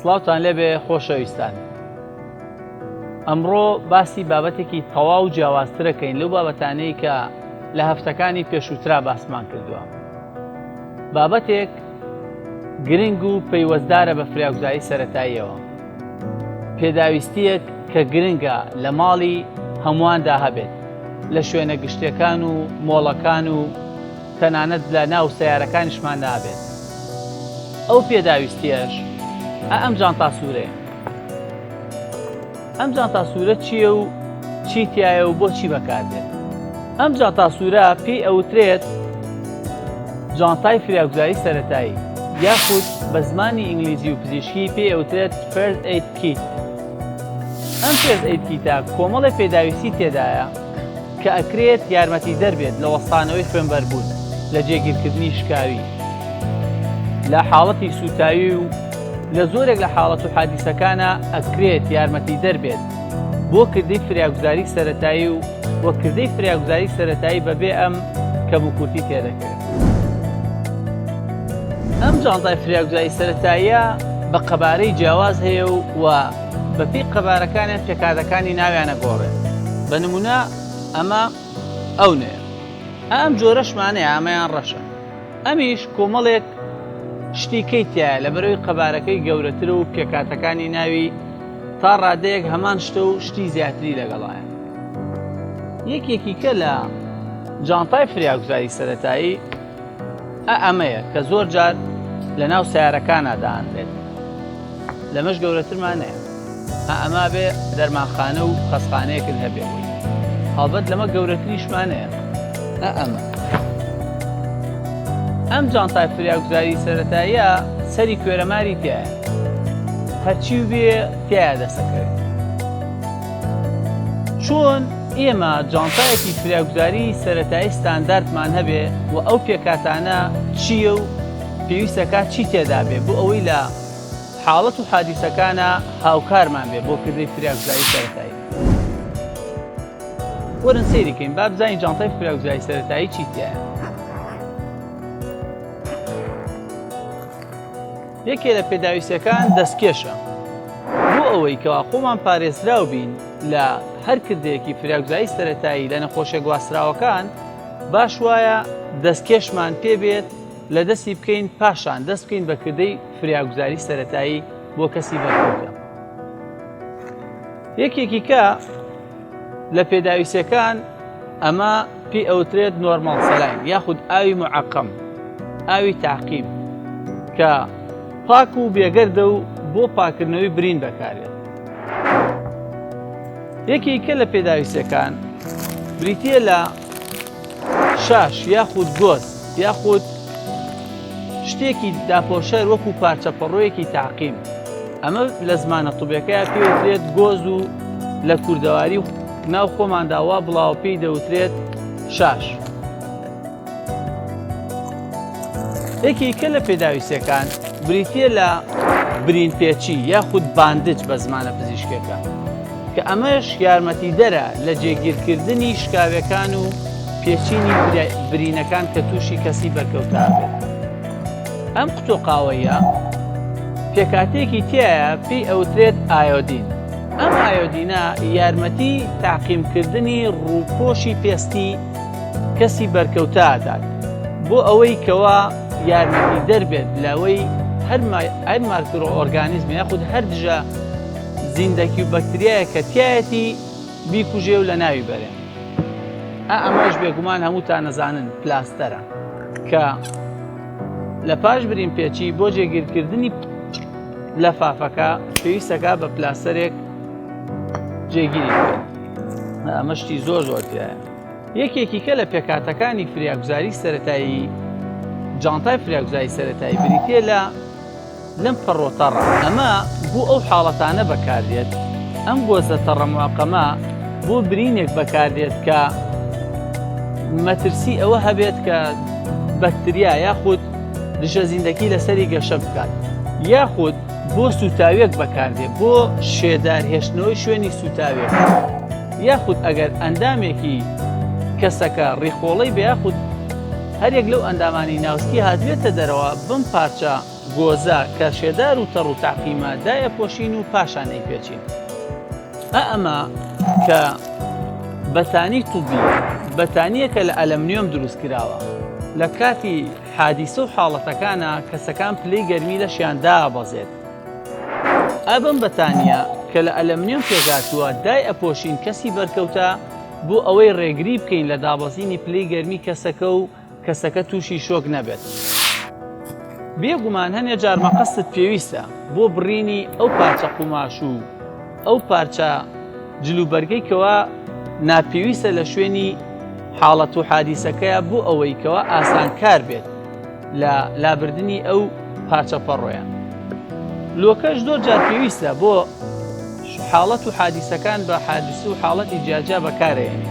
سڵاوتان لێبێ خۆشەویستان. ئەمڕۆ باسی بابەتێکی تەواو جیاوازترەکەین لەو بابەتانەی کە لە هەفتەکانی پێشووترا باسمان کردووە. بابەتێک گرنگ و پەیوەستدارە بە فریاگوزاری سەرەتاییەوە. پێداویستییەک کە گرنگە لە ماڵی هەموواندا هەبێت، لە شوێنە گشتیەکان و مۆڵەکان و تەنانەت لە ناو سەیارەکانیشماندا هەبێت. ئەو پێداویستیەش ئە ئەم جانتا سوورەیە. ئەم جانتا سوورە چییە و چی تایە و بۆچی بەکاردێت؟ ئەم جانتا سوورە پێی ئەوترێت جانتای فریاگوزاری سەرەتایی یاخود بە زمانی ئینگلیزی و پزیشکی پێی ئەوترێت First Aid Kit. ئەم First Aid Kit ە کۆمەڵێ پێداویستی تێدایە کە ئەکرێت یارمەتیدەر بێت لە وەستانەوەی خوێنبەربوون، لە جێگیرکردنی شکاوی، لە حاڵەتی سووتاوی و لە زۆرێک لە حاڵەت و حادیسەکانا ئەکرێت یارمەتیدەر بێت بۆ کردەی فریاگوزاری سەرەتایی و وە کردەی فریاگوزاری سەرەتایی بەبێ ئەم کەموکورتی تێدەکەوێت. ئەم جانتای فریاگوزاری سەرەتاییە بە قەبارەی جیاواز هەیە و و بەپێی قەبارەکانیان پێکهاتەکانی ناویان ئەگۆڕێت. بە نمونە ئەمە ئەو نوێ ئەم جۆرەشمانەیە ئەمەیان ڕەشە. ئەمیش کۆمەڵێک شتی کەی تایە لەبەرەوەی قەبارەکەی گەورەترە و پێکهاتەکانی ناوی تا ڕادەیەک هەمان شتە و شتی زیاتری لەگەڵایە. یەکێکی کە لە جانتای فریاگوزاری سەرەتایی ئە ئەمەیە کە زۆر جار لە ناو سیارەکانە دانرێت لەمەش گەورەترمان هەیە ئە ئەما بێ دەرمانخانە و خەسخانەیەکت هەبێ بۆی هەڵبەت لەمە گەورەتریشمان هەیە ئە ئەمە ئەم جانتای فریاگوزاری سەرەتاییە سەری کوێرەماری تایە هەرچی بێ تایە دەسەکەوێت چۆن ئێمە جانتایەکی فریاگوزاری سەرەتایی ستانداردمان هەبێ و ئەو پێکهاتانە چییە و پێویستەکە چی تێدا بێ بۆ ئەوەی لە حاڵەت و حادیسەکانە هاوکارمان بێ بۆ کردەی فریاگوزاری سەرەتایی. وەرن سەیری کەین با بزانین جانتای فریاگوزاری سەرەتایی چی تیایە. یەکێ لە پێداویستیەکان دەستکێشە. بۆ ئەوەی کەوا خۆمان پارێزراو بین لە هەر کردەیەکی فریاگوزاری سەرەتایی لە نەخۆشیە گواستراوەکان، باش وایە دەستکێشمان پێ بێت لە دەستی بکەین پاشان دەست بکەین بە کردەی فریاگوزاری سەرەتایی بۆ کەسی بەرکەوتە. یەکێکی کە لە پێداویستیەکان ئەمە پێی ئەوترێت normal saline یاخود ئاوی معقم ئاوی تعقیم کە پاک و بێگەردە و بۆ پاکردنەوەی برین بەکارێت یەکێکە لە پێداویستەکان بریتە لە شاش یاخود گۆز یاخود شتێکی داپۆشەر وەکو پارچە پەڕۆیەکی تاقیم ئەمە لە زمانە طبەکەیا پێوترێت گۆز و لە کوردەواری و ناو خۆماندا وا بڵاوە پێی دەوترێت شاش. یەکێکە لە پێداویستیەکان بریتە لە برین پێچی یاخود bandage بە زمانە پزیشکەکە کە ئەمەش یارمەتیدەرە لە جێگیرکردنی شکاوەکان و پێچینی برینەکان کە تووشی کەسی بەرکەوتە بێت. ئەم قوتۆ قاوەیە پێکاتێکی تایە پێی ئەوترێت ئایۆدین. ئەم ئایۆدینە یارمەتی تاقیمکردنی ڕووپۆشی پێستی کەسی بەرکەوتە ئەدات بۆ ئەوەی کەوا یارمەتی دەربێت لەوەی هەر هەر microorganism یاخود هەر دژە زیندەکی و بەکتریایە کە تایەتی بیکوژێ و لە ناوی بەرێ. ئا ئەمەش بێگومان هەمووتان ئەزانن پلاستەرە کە لە پاش برین پێچی بۆ جێگیرکردنی لەفافەکە پێویستەکە بە پلاستەرێک جێگیری بکەین. ئەمە شتی زۆر زۆر تایە. یەکێکی کە لە پێکهاتەکانی فریاگوزاری سەرەتایی جانتای فریاگوزاری سەرەتایی بریتە لە لەم پەڕۆ تەڕە، ئەمە بۆ ئەو حاڵەتانە بەکاردێت، ئەم گۆزە تەڕە معقەمە بۆ برینێک بەکاردێت کە مەترسی ئەوە هەبێت کە بەکتریا یاخود دژە زیندەکی لەسەری گەشە بکات یاخود بۆ سوتاوێک بەکاردێت بۆ شێدار هێشتنەوەی شوێنی سوتاوێک یاخود ئەگەر ئەندامێکی کەسەکە ڕیخۆڵەی بە یاخود هەرێک لەو ئەندامانی ناوسکی هاتبێتە دەرەوە بم پارچە. گۆزە کە شێدار و تەڕ و تەعقیمە دایئەپۆشین و پاشان ئەیپێچین. ئا ئەمە کە بەتانی طبیە، بەتانیەکە لە ئەلەمنیۆم دروست کراوە، لە کاتی حادیسە و حاڵەتەکانا کەسەکان پلەی گەرمی لەشیان دائەبەزێت. ئا بەم بەتانیە کە لە ئەلەمنیۆم پێکهاتووە دایئەپۆشین کەسی بەرکەوتە بۆ ئەوەی ڕێگری بکەین لە دابەزینی پلەی گەرمی کەسەکە و کەسەکە تووشی شۆک نەبێت. بێ گومان هەنێ جار مەقەستت پێویستە بۆ بڕینی ئەو پارچە قوماش و ئەو پارچە جلوبەرگەی کەوا ناپێویستە لە شوێنی حاڵەت و حادیسەکەیە بۆ ئەوەی کەوا ئاسانکار بێت لە لابردنی ئەو پارچە پەڕۆیە. لۆکەش زۆر جار پێویستە بۆ حاڵەت و حادیسەکان بە حادیس و حاڵەتی جیاجیا بەکارێنی.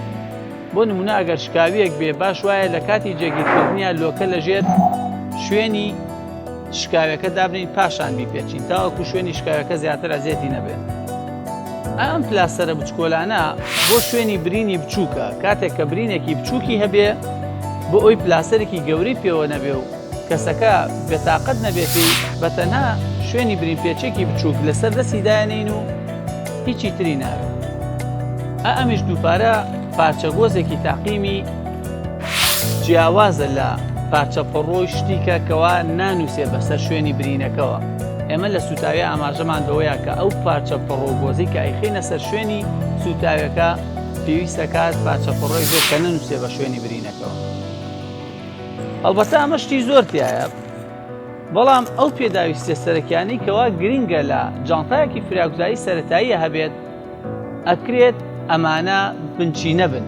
بۆ نمونە ئەگەر شکاویەک بێ باش وایە لە کاتی جێگیرکردنیا لۆکە لە ژێر شوێنی شکاوەکە دابنین پاشان بیپێچین تاوەکو شوێنی شکاوەکە زیاتر ئەزیەتی نەبێت. ئەم پلاستەرە بچکۆلانە بۆ شوێنی برینی بچووکە کاتێک کە برینێکی بچووکی هەبێ بۆ ئەوی پلاستەرێکی گەورەی پێوە نەبێ و کەسەکە بێتاقەت نەبێ پێی بە تەنها شوێنی برین پێچێکی بچووک لەسەر دەستی دایەنین و هیچی تری ناوێت. ئا ئەمیش دووپارە پارچە گۆزێکی تاقیمی جیاوازە لە پارچە پەڕۆی شتیکە کەوا نانووسێ بەسەر شوێنی برینەکەوە. ئێمە لە سووتاوی ئاماژەمان بەوەیە کە ئەو پارچە پەڕۆ گۆزەی کە ئەیخەینە سەر شوێنی سووتاوێکە پێویستە کات پارچە پەڕۆی بێت کە نەنووسێ بە شوێنی برینەکەوە. هەڵبەتە ئەمە شتی زۆر تایە بەڵام ئەو پێداویستیە سەرەکیانەی کەوا گرنگە لە جانتایەکی فریاگوزاری سەرەتاییە هەبێت ئەکرێت ئەمانە بنچینە بن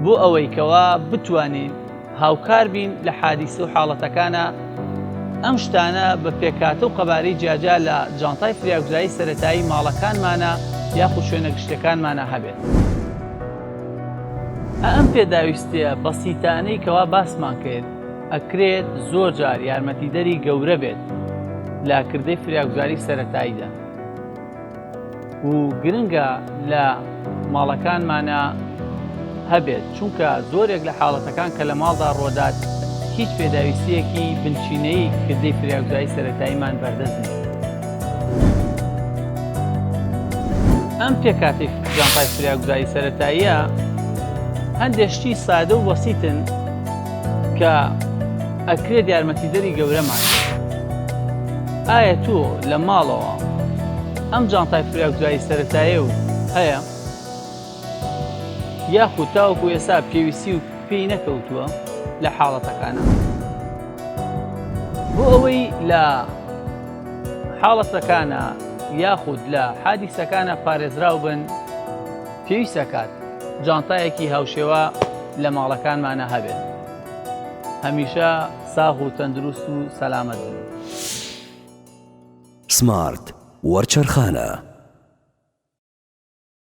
بۆ ئەوەی کەوا بتوانین هاوکار بین لە حادیسە و حاڵەتەکانە ئەم شتانە بە پێکهاتە و قەبارەی جیاجیا لە جانتای فریاگوزاری سەرەتایی ماڵەکانمانە یاخود شوێنە گشتیەکانمانە هەبێت. ئەم پێداویستیە بەسیتانەی کەوا باسمان کرد ئەکرێت زۆر جار یارمەتیدەری گەورە بێت لە کردەی فریاگوزاری سەرەتاییدا و گرنگە لە ماڵەکانمانە هەبێت چونکە زۆرێک لە حاڵەتەکان کە لە ماڵدا ڕۆدات هیچ پێداویستیەکی بنچینەیی کردەی فریاگوزاری سەرەتاییمان بەردەست نییە. ئەم پێکهاتەی جانتای فریاگوزاری سەرەتاییە هەندێک شتی سادە و بەسیتن کە ئەکرێت یارمەتیدەری گەورەمان بێت. ئایا تۆ لە ماڵەوە ئەم جانتای فریاگوزاری سەرەتایە و هەیە؟ یاخود تاوەکو ئێستا پێویستی و پێی نەکەوتووە لە حاڵەتەکانە؟ بۆ ئەوەی لە حاڵەتەکانە یاخود لە حادیسەکانە پارێزراو بن پێویستەکات جانتایەکی هاوشێوە لە ماڵەکانمانە هەبێت. هەمیشە ساغ و تەندروست و سەلامەت بن. سمارت وەرچەرخانە.